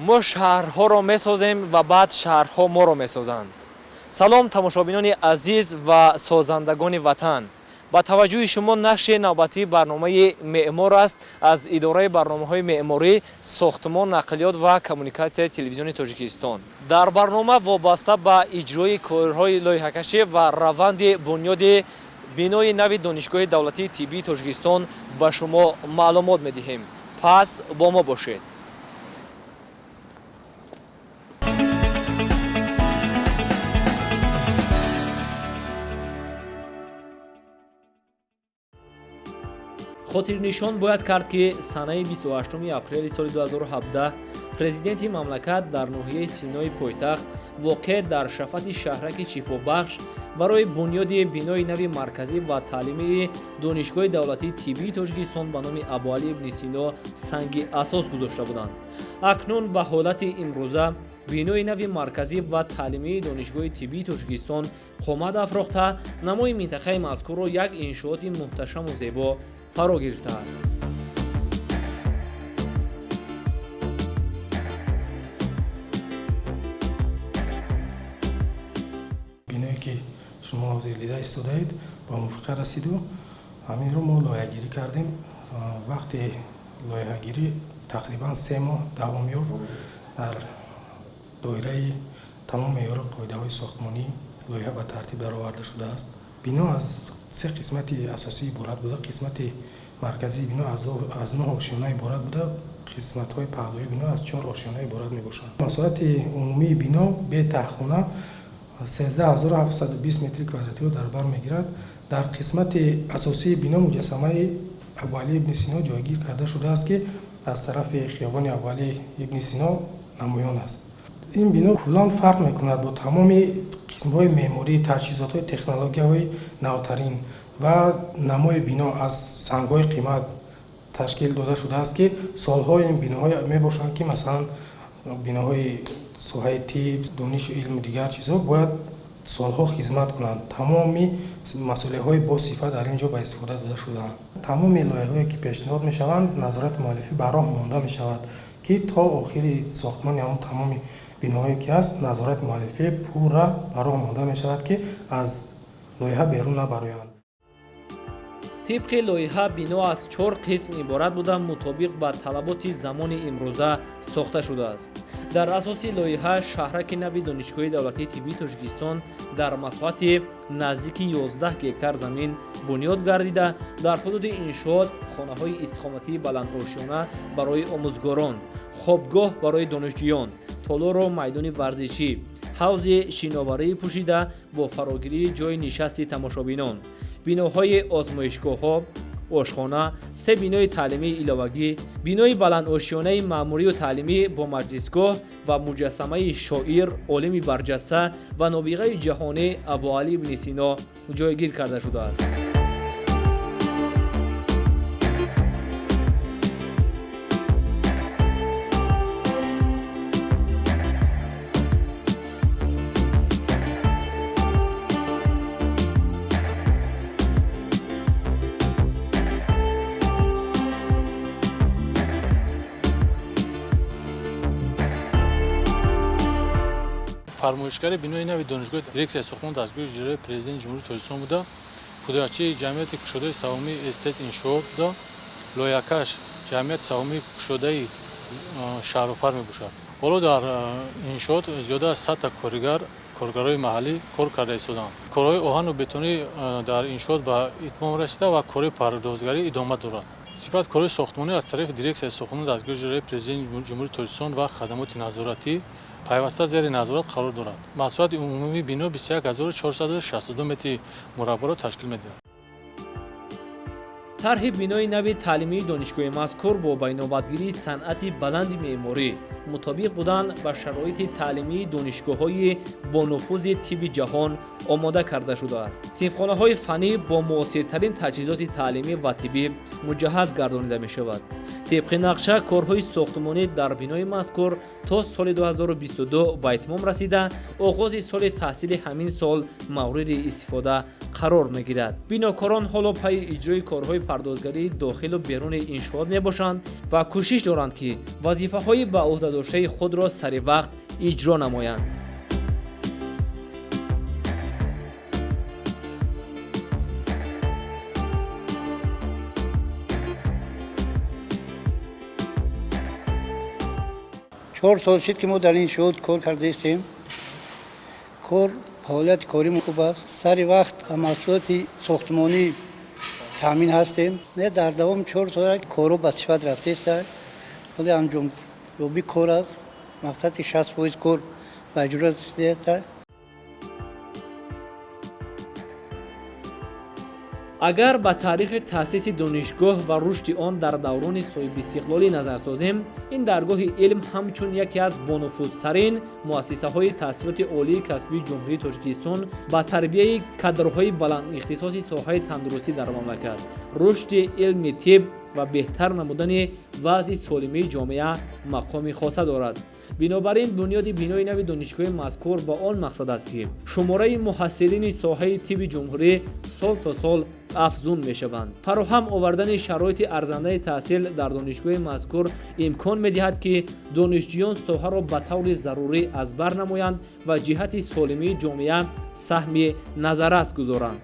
Мо шаҳрҳоро месозем ва баъд шаҳрҳо моро месозанд. Салом, тамошобинони азиз ва созандагони ватан. Ба таваҷҷӯҳи шумо нашри навбатии барномаи меъмор аст аз идораи барномаҳои меъморӣ, сохтмон, нақлиёт ва коммуникатсияи телевизиони Тоҷикистон. Дар барнома вобаста ба иҷрои корҳои лоиҳакашӣ ва раванди бунёди бинои нави Донишгоҳи давлатии тиббии Тоҷикистон ба шумо маълумот медиҳем. Пас бо мо бошед. Хотирнишон бояд кард, ки санаи 28 апрели соли 2017 президенти мамлакат дар ноҳияи Синои пойтахт, воқеъ дар шафати шаҳраки Шифобахш, барои бунёди бинои нави марказӣ ва таълимии Донишгоҳи давлатии тиббии Тоҷикистон ба номи Абуалӣ ибни Сино санги асос гузошта буданд. Акнун ба ҳолати имрӯза бинои нави марказӣ ва таълимии Донишгоҳи тиббии Тоҷикистон қомат афрохта, намои минтақаи мазкурро як иншооти муҳташаму зебо фаро гирифтааст. Биное, ки шумо ҳозир дида истодаед, ба мувофиқа расиду ҳаминро мо лоиҳагирӣ кардем. Вақти лоиҳагирӣ тақрибан 3 моҳ давом ёфт. Дар доираи тамом меъёру қоидаҳои сохтмонӣ лоиҳа ба тартиб дароварда шудааст. Бино аз се қисмати асосӣ иборат буда, қисмати марказии бино аз нӯҳ ошёна иборат буда, қисматҳои паҳлӯии бино аз чор ошёна иборат мебошанд. Масоҳати умумии бино бе таҳхона 13 720 метри квадратиро дар бар мегирад. Дар қисмати асосии бино муҷассамаи Абуалӣ ибни Сино ҷойгир карда шудааст, ки аз тарафи хиёбони Абуалӣ ибни Сино намоён аст. Ин бино куллан фарқ мекунад бо тамоми қисмҳои меъморӣ, таҷҳизотҳои технологияҳои навтарин ва намои бино аз сангҳои қимат ташкил дода шудааст, ки солҳо ин биноҳое мебошанд, ки масалан биноҳои соҳаи тиб, донишу илму дигар чизҳо бояд солҳо хизмат кунанд. Тамоми масолеҳҳои босифат дар ин ҷо ба истифода дода шудаанд. Тамоми лоиҳаҳое, ки пешниҳод мешаванд, назорати муаллифӣ ба роҳ монда мешавад, ки то охири сохтмони ҳамон тамоми биноҳое ки ҳаст, назорати муаллифӣ пурра ба роҳ монда мешавад, ки аз лоиҳа берун набароянд. Тибқи лоиҳа бино аз чор қисм иборат буда, мутобиқ ба талаботи замони имрӯза сохта шудааст. Дар асоси лоиҳа шаҳраки нави Донишгоҳи давлатии тиббии Тоҷикистон дар масоҳати наздики 11 гектар замин бунёд гардида, дар ҳудуди иншоот хонаҳои истиқоматии баландошёна барои омӯзгорон, хобгоҳ барои донишҷӯён, толору майдони варзишӣ, ҳавзи шиноварии пӯшида бо фарогирии ҷойи нишасти тамошобинон, биноҳои озмоишгоҳҳо, ошхона, се бинои таълимии иловагӣ, бинои баландошёнаи маъмурию таълимӣ бо маҷлисгоҳ ва муҷассамаи шоир, олими барҷаста ва нобиғаи ҷаҳонӣ Абуалӣ ибни Сино ҷойгир карда шудааст. Фармоишгари бинои нави донишгоҳи дирексияи сохтмон дастгоҳи иҷроияи Президенти Ҷумҳурии Тоҷикистон буда, пудрачии ҷамъияти кушодаи саҳомии СТС иншоот буда, лоиҳакаш ҷамъияти саҳомии кушодаи Шаҳруфар мебошад. Ҳоло дар иншоот зиёда аз 100-та коригар, коргарои маҳаллӣ кор карда истодаанд. Корҳои оҳану бетонӣ дар иншоот ба итмом расида ва корҳои пардозгарӣ идома дорад. Сифат корҳои сохтмонӣ аз тарафи дирексияи сохтмон дастгоҳи иҷроияи Президенти Ҷумҳурии Тоҷикистон ва хадамоти назоратӣ пайваста зери назорат қарор дорад. Масоҳати умумии бино 21 462 метри мураббаъро ташкил медиҳад. Тарҳи бинои нави таълимии донишгоҳи мазкур бо байнобатгирии санъати баланди меъморӣ, мутобиқ будан ба шароити таълимии донишгоҳҳои бонуфузи тибби ҷаҳон омода карда шудааст. Синфхонаҳои фаннӣ бо муосиртарин таҷҳизоти таълимӣ ва тиббӣ муҷаҳҳаз гардонида мешавад. Тибқи нақша корҳои сохтмонӣ дар бинои мазкур то соли 2022 ба итмом расида, оғози соли таҳсили ҳамин сол мавриди истифода қарор мегирад. Бинокорон ҳоло пайи иҷрои корҳои пардозгарии дохилу беруни иншоот мебошанд ва кӯшиш доранд, ки вазифаҳои ба ӯҳда додашаи худро сари вақт иҷро намоянд. Чор сол шуд, ки мо дар ин иншоот кор кардаистем. Кор, фаъолияти корӣ хуб аст, сари вақт ба маҳсулоти сохтмонӣ таъмин ҳастем. Не, дар давоми 4 сол корҳо ба сифат рафтааст. Ҳоли анҷомёбӣ кор аст, мақсади 60% кор ба иҷро расидааст. Агар ба таърихи таъсиси донишгоҳ ва рушди он дар даврони соҳибистиқлолӣ назар созем, ин даргоҳи илм ҳамчун яке аз бонуфузтарин муассисаҳои таҳсилоти олии касбии Ҷумҳурии Тоҷикистон ба тарбияи кадрҳои баландихтисоси соҳаи тандурустӣ дар мамлакат, рушди илми тиб ва беҳтар намудани вазъи солимии ҷомеа мақоми хоса дорад. Бинобар ин, бунёди бинои нави донишгоҳи мазкур ба он мақсад аст, ки шумораи муҳассилини соҳаи тибби ҷумҳурӣ сол то сол афзун мешаванд. Фароҳам овардани шароити арзандаи таҳсил дар донишгоҳи мазкур имкон медиҳад, ки донишҷӯён соҳаро ба таври зарурӣ аз бар намоянд ва ҷиҳати солимии ҷомеа саҳми назаррас гузоранд.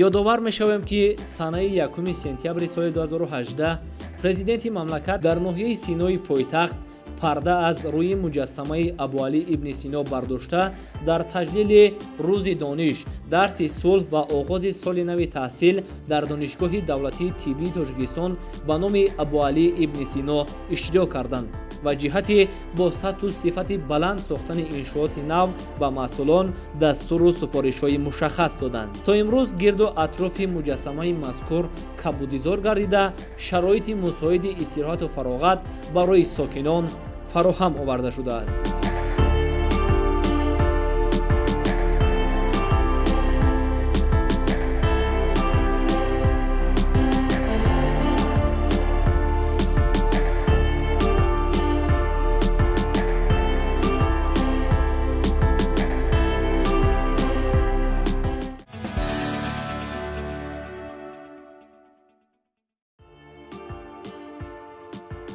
Ёдовар мешавем, ки санаи 1 сентябри соли 2018 президенти мамлакат дар ноҳияи Синои пойтахт парда аз рӯи муҷассамаи Абуалӣ ибни Сино бардошта, дар таҷлили Рӯзи дониш, дарси сулҳ ва оғози соли нави таҳсил дар Донишгоҳи давлатии тиббии Тоҷикистон ба номи Абуалӣ ибни Сино иштирок карданд ва ҷиҳати бо сатҳу сифати баланд сохтани иншооти нав ба масъулон дастуру супоришҳои мушаххас доданд. То имрӯз гирду атрофи муҷассамаи мазкур кабудизор гардида, шароити мусоиди истироҳату фароғат барои сокинон фароҳам оварда шудааст.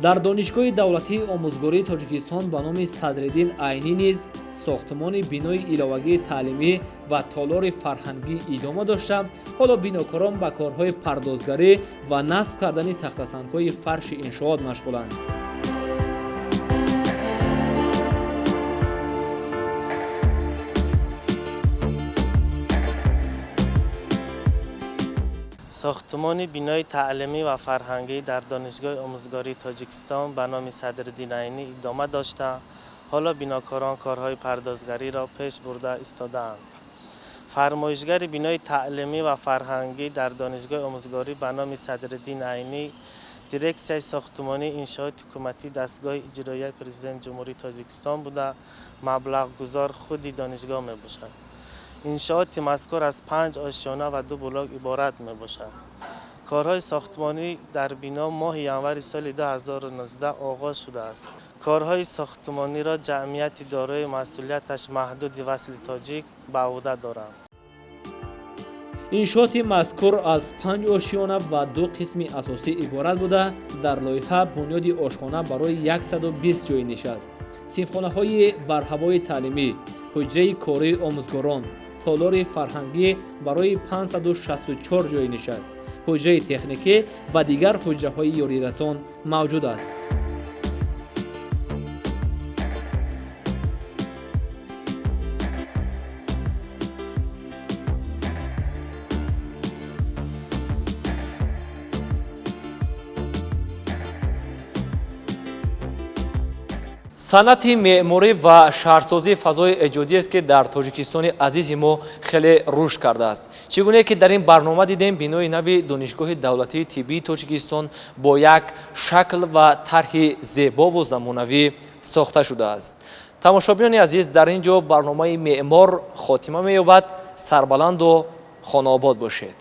Дар Донишгоҳи давлатии омӯзгории Тоҷикистон ба номи Садриддин Айнӣ низ сохтмони бинои иловагии таълимӣ ва толори фарҳангӣ идома дошта, ҳоло бинокорон ба корҳои пардозгарӣ ва насб кардани тахтасангҳои фарши иншоот машғуланд. Сохтмони бинои таълимӣ ва фарҳангӣ дар Донишгоҳи омӯзгории Тоҷикистон ба номи Садриддин Айнӣ идома дошта, ҳоло бинокорон корҳои пардозгариро пеш бурда истодаанд. Фармоишгари бинои таълимӣ ва фарҳангӣ дар Донишгоҳи омӯзгорӣ ба номи Садриддин Айнӣ дирексияи сохтмонии иншооти ҳукуматӣ дастгоҳи иҷроияи Президенти Ҷумҳурии Тоҷикистон буда, маблағгузор худи донишгоҳ мебошад. Иншооти мазкур аз панҷ ошёна ва ду блок иборат мебошад. Корҳои сохтмонӣ дар бино моҳи январи соли 2019 оғоз шудааст. Корҳои сохтмониро ҷамъияти дорои масъулияташ маҳдуди «Васли тоҷик» ба ӯҳда доранд. Иншооти мазкур аз панҷ ошёна ва ду қисми асосӣ иборат буда, дар лоиҳа бунёди ошхона барои 120 ҷойи нишаст, синфхонаҳои барҳавои таълимӣ, ҳуҷраи кории омӯзгорон, толори фарҳангӣ барои 564 ҷойи нишаст, ҳуҷраи техникӣ ва дигар ҳуҷраҳои ёрирасон мавҷуд аст. Санъати меъморӣ ва шаҳрсозӣ фазои эҷодиест, ки дар Тоҷикистони азизи мо хеле рушд кардааст. Чӣ гуне ки дар ин барнома дидем, бинои нави Донишгоҳи давлатии тиббии Тоҷикистон бо як шакл ва тарҳи зебову замонавӣ сохта шудааст. Тамошобинони азиз, дар ин ҷо барномаи «Меъмор» хотима меёбад. Сарбаланду хонаобод бошед.